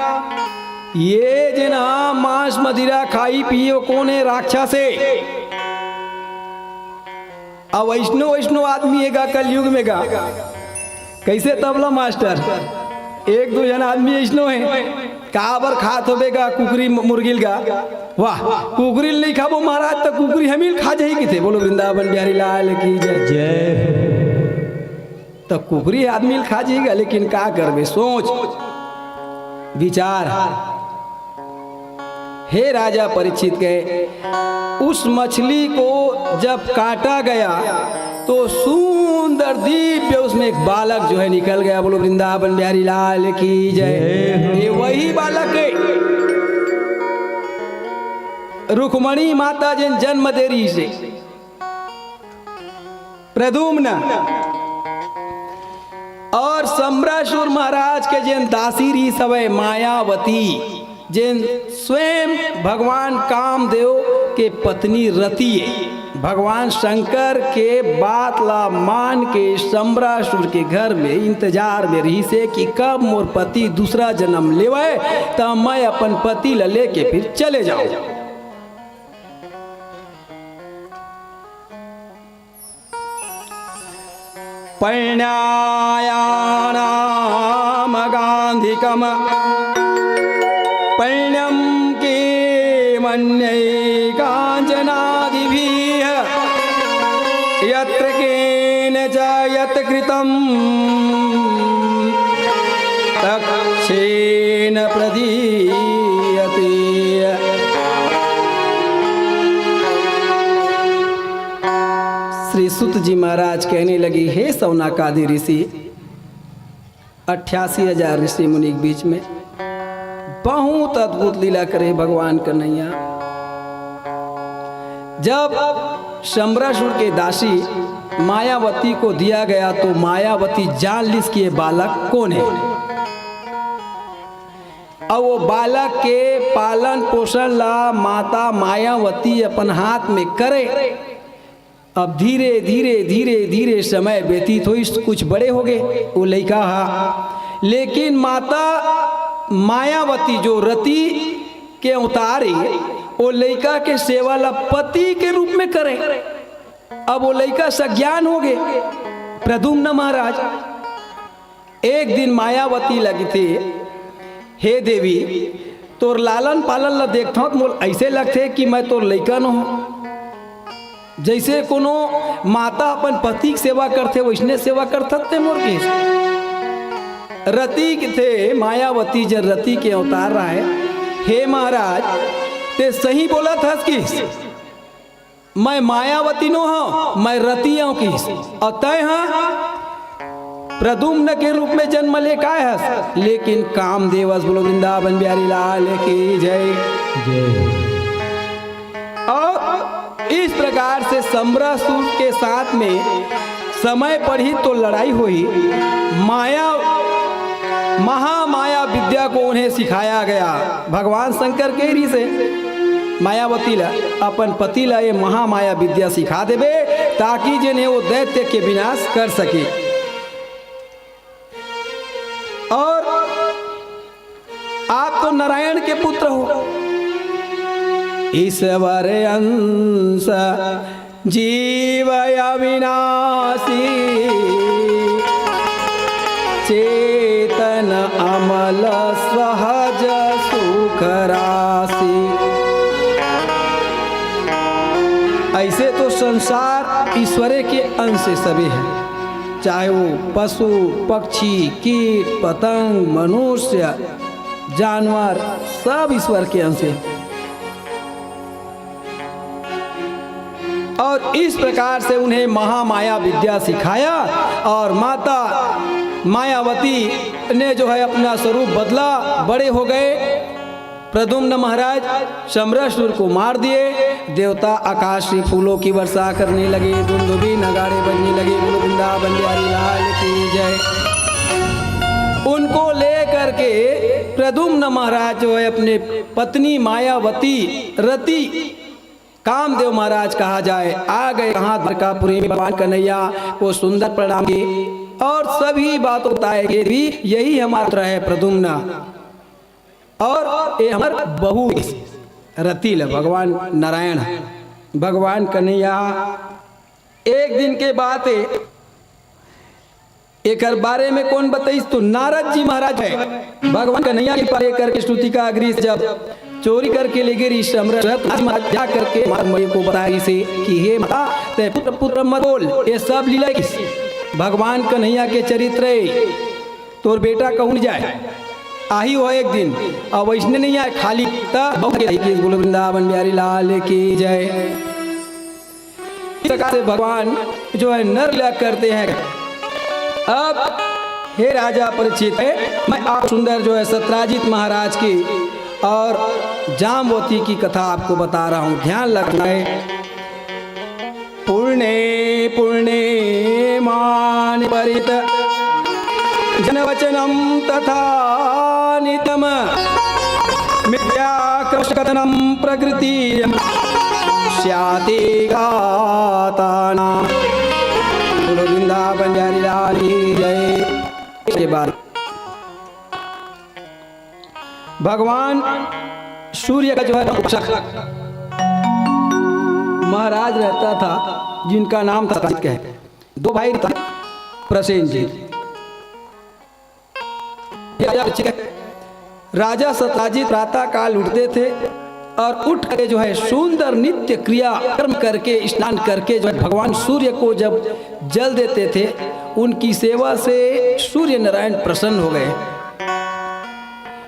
ये जेन ह मांस मदिरा खाई पिए, वो कोन हे? राक्षस हे। अब वैष्णो वैष्णो आदमी हे गा कलयुग में गा। कैसे तबला मास्टर? एक दो जन आदमी वैष्णो हे। काबर खात होबे गा कुकरी म-, मुर्गी ल गा? वाह, कुकरी ल नहीं खाबो महाराज, त कुकरी हमी ल खा जाही किथे। बोलो वृंदावन बिहारी लाल की जय। जय। त कुकरी आदमी ल खा जाही गा, लेकिन का करबे? सोच, विचार। हे राजा परीक्षित के, उस मछली को जब काटा गया तो सुंदर दिव्य उसमें एक बालक जो है निकल गया। बोलो वृंदावन बिहारी लाल की जय। जय हो। ये वही बालक हे, रुक्मणी माता जेन जन्म दे रहिसे। प्रद्युम्न और सम्रासुर महाराज के जेन दासी रहिस हवय मायावती, जेन स्वयं भगवान कामदेव के पत्नी रति हे। भगवान शंकर के बात ला मान के सम्रासुर के घर में इंतजार में रहिसे कि कब मोर पति दूसरा जन्म लेवय, त मैं अपन पति ला लेके फिर चले जाऊं। परिण्यायाणामगाधिकं पुण्यं किमन्यैः काञ्चनादिभिः। यत्र केन च यत् कृतं तच्छेन प्रदीयते। श्री सुत जी महाराज कहने लगे, हे सौनकादि ऋषि, अट्ठासी हजार ऋषि मुनि के बीच में बहुत अद्भुत लीला करे भगवान कन्हैया। जब शंबरासुर के दासी मायावती को दिया गया, तो मायावती जान लिस कि ये बालक कौन है। अब वो बालक के पालन पोषण ला माता मायावती अपन हाथ में करे। अब धीरे धीरे धीरे धीरे समय व्यतीत होइस, कुछ बड़े हो गए वो लइका हा, लेकिन माता मायावती जो रति के अवतार हे, वो लइका के सेवा ला पति के रूप में करे। अब वो लइका सज्ञान हो गए प्रद्युम्न महाराज। एक दिन मायावती लगथे, हे देवी, तोर लालन पालन ला देखथंव त मोला अइसे लगथे कि मैं तोर लइका नो हंव। जइसे कोनो माता अपन पति के सेवा करथे, वइसने सेवा करथस ते मोर के। रति के थे, मायावती जेन रति के अवतार रहय, हे महाराज, ते सही बोलत हस कि मैं मायावती नो हंव, मैं रति अंव किहिस। अउ तंय हा प्रद्युम्न के रूप में जन्म ले काय हस, लेकिन कामदेव अस। बोलो वृंदावन बिहारी लाल की जय। जय। अउ इस प्रकार से शंबरासुर के साथ में समय पड़ही तो लड़ाई होही। माया, महामाया विद्या को उन्हें सिखाया गया। भगवान शंकर के री से मायावती ला, अपन पति ला ये महामाया विद्या सिखा देबे, ताकि जिन्हें वो दैत्य के विनाश कर सके। और आप तो नारायण के पुत्र हो। ईश्वर अंश जीव अविनाशी, चेतन अमल सहज सुख राशि। ऐसे तो संसार ईश्वरे के अंश से सभी है, चाहे वो पशु, पक्षी, कीट, पतंग, मनुष्य, जानवर, सब ईश्वर के अंश है। और इस प्रकार से उन्हें महामाया विद्या सिखाया और माता मायावती ने जो है अपना स्वरूप बदला, बड़े हो गए। प्रद्युम्न महाराज शम्रासुर को मार दिए। देवता आकाश से फूलों की वर्षा करने लगे, दुंदुभी नगाड़े बजने लगे। बोलो वृंदावन बिहारी लाल की जय। उनको लेकर के प्रद्युम्न महाराज जो है अपने पत्नी मायावती, रति, कामदेव महाराज कहा जाए, आ गए कहाँ द्वारकापुरी में भगवान कन्हैया को सुंदर प्रणाम किए और सभी बातों बताए कि भी यही हमारा पुत्र है प्रद्युम्न। और ये हमर बहू रति ल भगवान नारायण, भगवान कन्हैया। एक दिन के बात है, एकर बारे में कौन बताइस? तो नारद जी महाराज है, भगवान कन्हैया के पास लेकर के श्रुति का अग्नि से जब चोरी करके ले गिरी शमरत, नारद महाराज जा करके माता मैया को बताई से कि हे माता, ते पुत्र पुत्र मत बोल, ये सब लीला किस भगवान कन्हैया के चरित्र है। तोर बेटा कहूँ नहीं जाए, आही हो एक दिन, अब वैसने नहीं आए खाली। तब बहुत के बोलो वृंदावन बिहारी लाल की जय। इस प्रकार से भगवान जो है नर लीला करते हैं। अब हे राजा परीक्षित है, मैं आप सुंदर जो है सत्राजित महाराज की और जामवती की कथा आपको बता रहा हूँ, ध्यान लगाए। पुराणे पुराणे मां परित जनवचनं तथा नित्यं मिथ्याकर्षकथनं प्रकृति स्याति गातानां। बोलो वृंदावन बिहारी लाल की जय। के बाद भगवान सूर्य का जो है रक्षक महाराज रहता था, जिनका नाम था सत्राजित। कहे दो भाई था, प्रसेन जी। राजा सत्राजित प्रातः काल उठते थे और उठ के जो है सुंदर नित्य क्रिया कर्म करके, स्नान करके जो है भगवान सूर्य को जब जल देते थे, उनकी सेवा से सूर्य नारायण प्रसन्न हो गए।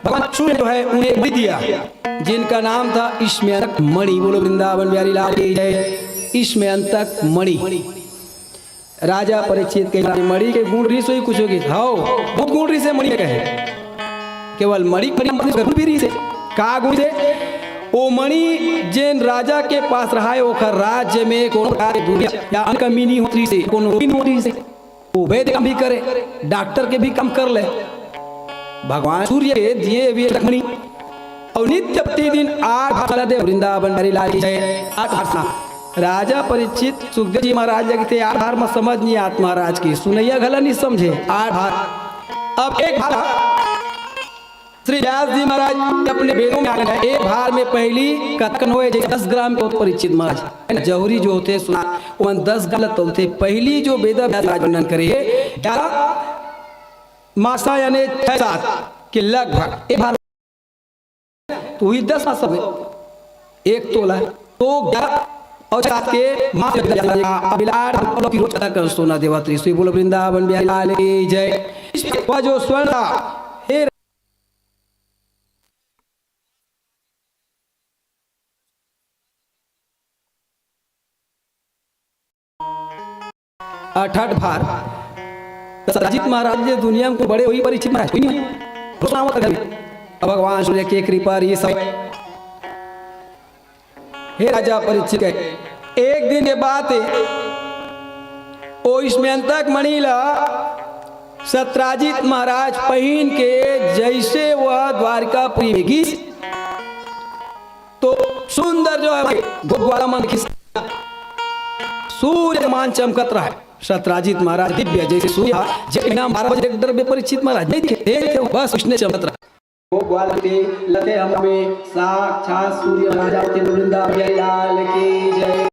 भगवान सूर्य जो है उन्हें मणि दिया, जिनका नाम था स्मयंतक मणि। बोलो वृंदावन बिहारी लाल की जय। स्मयंतक मणि। राजा परीक्षित के मणि के गुण रिस होही कुछ होही, हव, बहुत गुण रिस हे मणि के कहे। केवल मणि, मणि, मणि गुण भी रिस हे। का गुण हे? ओ मणि जेन राजा के पास रहा हे, ओखर राज्य में कोनो प्रकार के दुर्घटना या अनकमी नहीं होत रिस हे, कोनो रोग नहीं होत रिस हे। वो वैद्य काम भी करे, डॉक्टर के भी काम कर ले। भगवान सूर्य के दिए हुए मणि और नित्य प्रतिदिन आठ बार माला दे। वृंदावन बिहारी लाल की जय। आठ बार स्नान। राजा परीक्षित सुखदेव जी महाराज लगे थे, आठ बार में समझ नहीं आत महाराज की, सुनैया घला नहीं समझे। आठ बार। अब एक बार श्री व्यास जी महाराज अपने वेदों में आगे हैं, एक बार में पहली कथन होए जैसे दस ग्राम के परीक्षित महाराज, है ना, जौहरी जो होते सुना, वो दस ग्राम तोलते। पहली जो वेद व्यास महाराज वर्णन करे, ग्यारह मासा यानी छह सात के लगभग एक बार तो हुई दस मासा में एक तोला, तो ग्यारह और सात के मास में जाएगा। अब इलाज हम लोग की रोज अदा कर सोना देवा त्रिशूल। बोलो वृंदावन बिहारी लाल की जय। इस पर जो स्वर्ण था, हे अठठ भार। तो सदाजीत महाराज जी दुनिया में कोई बड़े होही, परीक्षित महाराज कोई नहीं है। घोषणा होता घर में। अब भगवान सूर्य की कृपा रही सब। हे राजा परीक्षित के, एक दिन के बात हे, ओ स्मयंतक मणि ला सत्राजीत महाराज पहिन के जैसे वह द्वारिकापुरी में गिस, तो सुंदर जो है भाई, ग्वाला मन खिस-, सूर्य समान चमकत रहय। सतराजित महाराज दिव्य जइसे सूर्य ह, जेठ महीना बारह बजे एक डर बे परीक्षित महाराज नइ दिखे, देखे बस उसने चमकत रहय। वो ग्वाल के लते हमें साक्षात सूर्य महाराज के वृंदावन लाल की जय।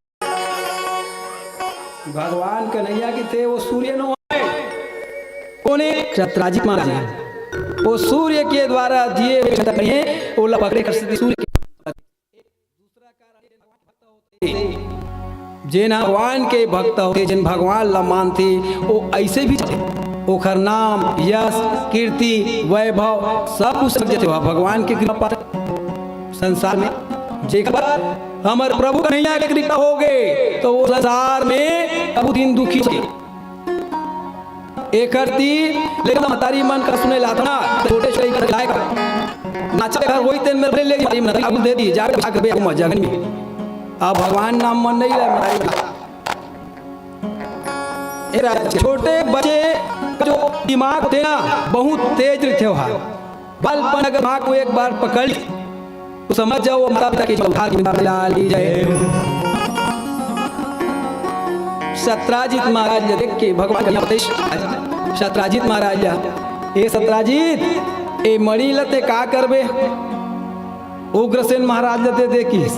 भगवान कन्हैया के थे वो सूर्य नो आए। कोने? सतराजित महाराज। वो सूर्य के द्वारा दिए हुए चंद्रमा है, वो लपकड़े कर सकते सूर्य के। जेन ह भगवान के भक्त होथे, जेन भगवान ला मानथे, वो ऐसे भी चलथे। ओखर नाम, यश, कीर्ति, वैभव, सब कुछ सक जथे। वह भगवान के कृपा पाथे संसार में। जेकर पर हमर प्रभु कन्हैया के कृपा हो गए, तो वो संसार में कभू दिन दुखी होथे। एकर ती लेकिन महतारी मन का सुने लात ना, छोटे से लेकर लाए का। नाचा घर वही तेन में ले ली, महतारी मन अब दे दी, जाके बिछा के बे, मजा नहीं। अब भगवान नाम मन नहीं ले महतारी मन। ए राजा, छोटे बच्चे का जो दिमाग होथे ना, बहुत तेज रहिथे ओहा। बालपन अगर माँ को एक बार पकड़ ली, तो समझ जाओ, माता पिता के उद्धार की लाल की जय। सतराजित महाराज ला देख के भगवान का उपदेश, सतराजित महाराज ला, "ए सतराजित, ए मणि ला ते का करबे?" उग्रसेन महाराज ला दे दे किस।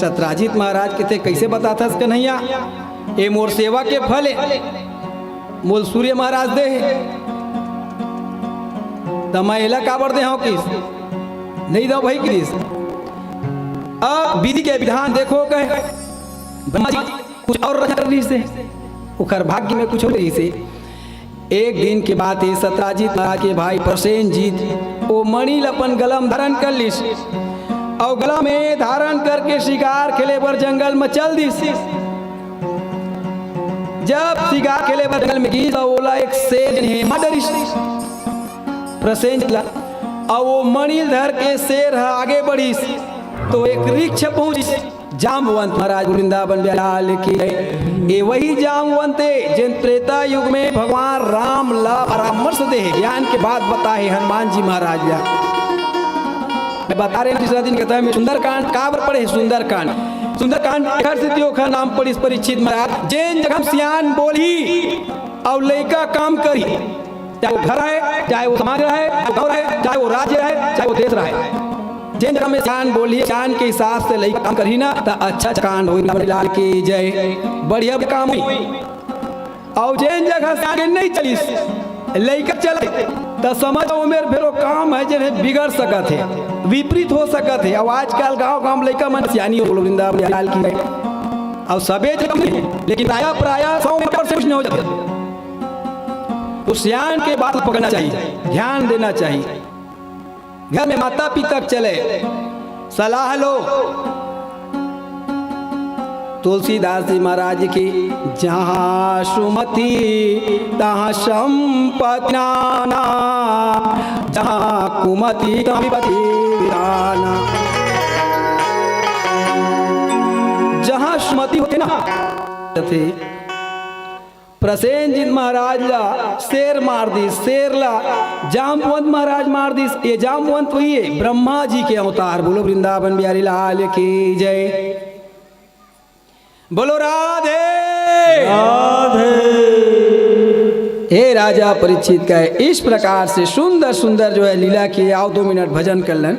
सतराजित महाराज के, "ते कैसे बताथस कन्हैया? ए मोर सेवा के फल ए।" मोल सूर्य महाराज दे हे, त मैं एला काबर दे हंव किस? नहीं दो भाई किस। अब विधि के विधान देखो कहे, ब्रह्मा जी कुछ और रचना कर रही से, ओखर भाग्य में कुछ और रही से। एक दिन के बात हे, सतराजित महाराज के भाई प्रसेन जीत वो मणि ल अपन गला में धारण कर लिस, और गला में धारण करके शिकार खेले बर जंगल में चल दिस। जब शिकार खेले बर जंगल में गिस, त ओला एक शेर जेन हे मार डरिस प्रसेन ला, अउ वो मणि ल धर के शेर ह आगे बढ़िस, तो एक वृक्ष पहुंचिस। जामवंत महाराज वृंदावन बिहारी लाल की जय। ये वही जामवंत हे, जेन त्रेता युग में भगवान राम ला परामर्श दे हे, ज्ञान के बात बताए हे हनुमान जी महाराज ला। मैं बता रहे हैं, तीसरा दिन कथा में सुंदरकांड काबर पढ़े हे? सुंदरकांड, सुंदरकांड एकर सेती ओखर नाम पड़िस परीक्षित महाराज। जेन जगह सियान बोलही अउ लइका काम करही, चाहे वो घर रहे, चाहे वो समाज रहे, चाहे वो गाँव रहे, चाहे वो राज्य रहे, चाहे वो देश रहे, जेन जगह में सियान बोलही, सियान के हिसाब से लइका काम करही ना, त अच्छा अच्छा कांड होही। लाल की जय। बढ़िया काम होही। अउ जेन जगह सियान के नहीं चलिस, लइका चले, त समझ ओमेर फेर वो काम हे, जेन हे बिगड़ सकत हे, विपरीत हो सकत हे। अउ आजकल गांव गांव लइका मन सियानी हो, बोलो वृंदावन लाल की जय। अउ सबे जगह नहीं, लेकिन प्रायः प्रायः सौ में percent कुछ नहीं हो जाता। तो सियान के बात पकड़ना चाहिए, ध्यान देना चाहिए। घर में माता पिता के चले, सलाह लो। तुलसीदास जी महाराज की, "जहाँ सुमति तहाँ संपत्ति नाना, जहाँ कुमति तहाँ विपत्ति नाना।" जहाँ सुमति होथे ना, प्रसेनजीत महाराज ला शेर मार दिस, शेर ला जामवंत महाराज मार दिस। ये जामवंत वही है, ब्रह्मा जी के अवतार। बोलो वृंदावन बिहारी लाल की जय, बोलो राधे। राधे। हे राजा परीक्षित का है, इस प्रकार से सुंदर सुंदर जो है लीला की। आओ दो मिनट भजन कर लें।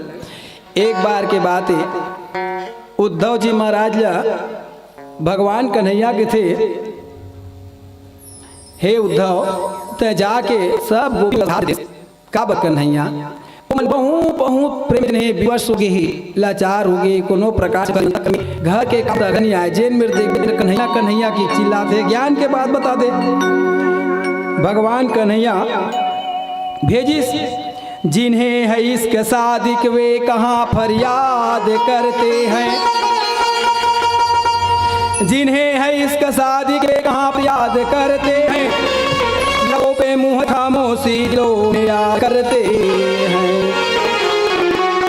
एक बार के बात है, उद्धव जी महाराज ला भगवान कन्हैया के थे, "हे उद्धव, तै जाके सब गोपी ला धार दे।" काबर कन्हैया? ओमन बहुत, बहुत प्रेम में विवश हो गए हे, लाचार हो गए, कोनो प्रकार से कमी, घर के काम तक नहीं आए। जेन मेर देख, कन्हैया, कन्हैया की चिल्लात हे, ज्ञान के बात बता दे। भगवान कन्हैया भेजिस, "जिन्हें है इश्क सादिक वे कहाँ फरियाद करते हैं, जिन्हें है इश्क सादिक वे कहाँ फरियाद करते हैं, लबों पे मुँह खामोशी दिलों में याद करते हैं,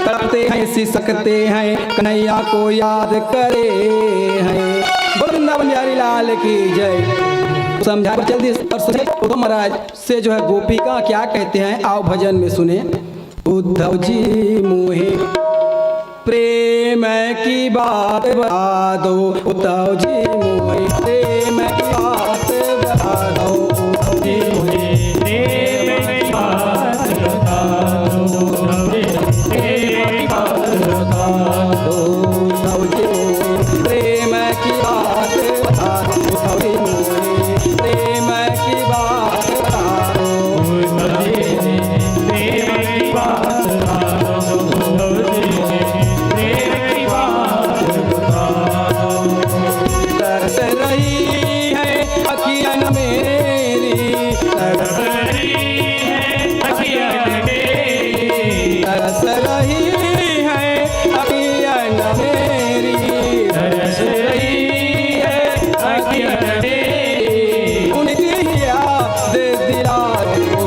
तड़पते हैं सिसकते हैं कन्हैया को याद करे हैं।" बोल वृंदावन बिहारी लाल की जय। समझा चल दिस और सोचे, उद्धव महाराज से जो है गोपिका क्या कहते हैं, आओ भजन में सुने। उद्धव जी मुहे प्रेम की बात बता दो, ओ दाऊ जी मोहे प्रेम की बात बता दो। दाऊ जी मोहे प्रेम की बात बता दो। दाऊ जी मोहे प्रेम की बात बता दो। दाऊ जी मोहे प्रेम की बात बता दो। दाऊ जी मोहे प्रेम की बात बता दो। दाऊ जी मोहे प्रेम की बात बता दो। दाऊ जी मोहे प्रेम की बात बता दो। तरस रही है अखियन मेरी, तरस रही है अखियन मेरी, तरस रही है अखियन मेरी, तरस रही है अखियन मेरी। उनकी याद दिला दो,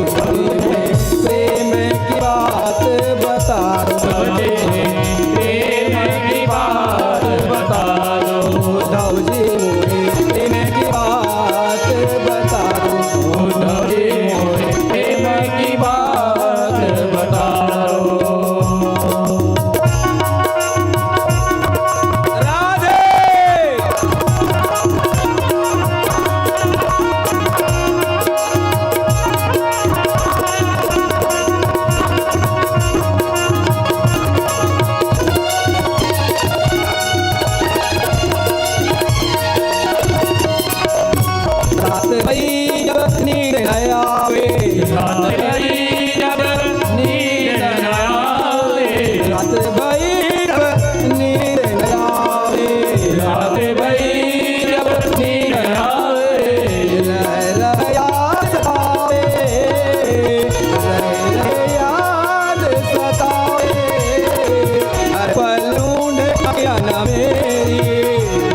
प्रेम की बात बता दो। प्रेम की बात बता दो। दाऊ जी मोहे प्रेम की बात बता दो। दाऊ जी मोहे प्रेम की बात बता दो। राधे। रात भई जब नींद न आवे, रात भई जब नींद न आवे, रात भई जब नींद न आवे, रात भई जब नींद न आवे, रह रह याद सतावे, रह रह याद सतावे, हर पल ढूंढे अखियन मेरी,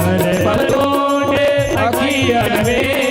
हर पल ढूंढे अखियन मेरी।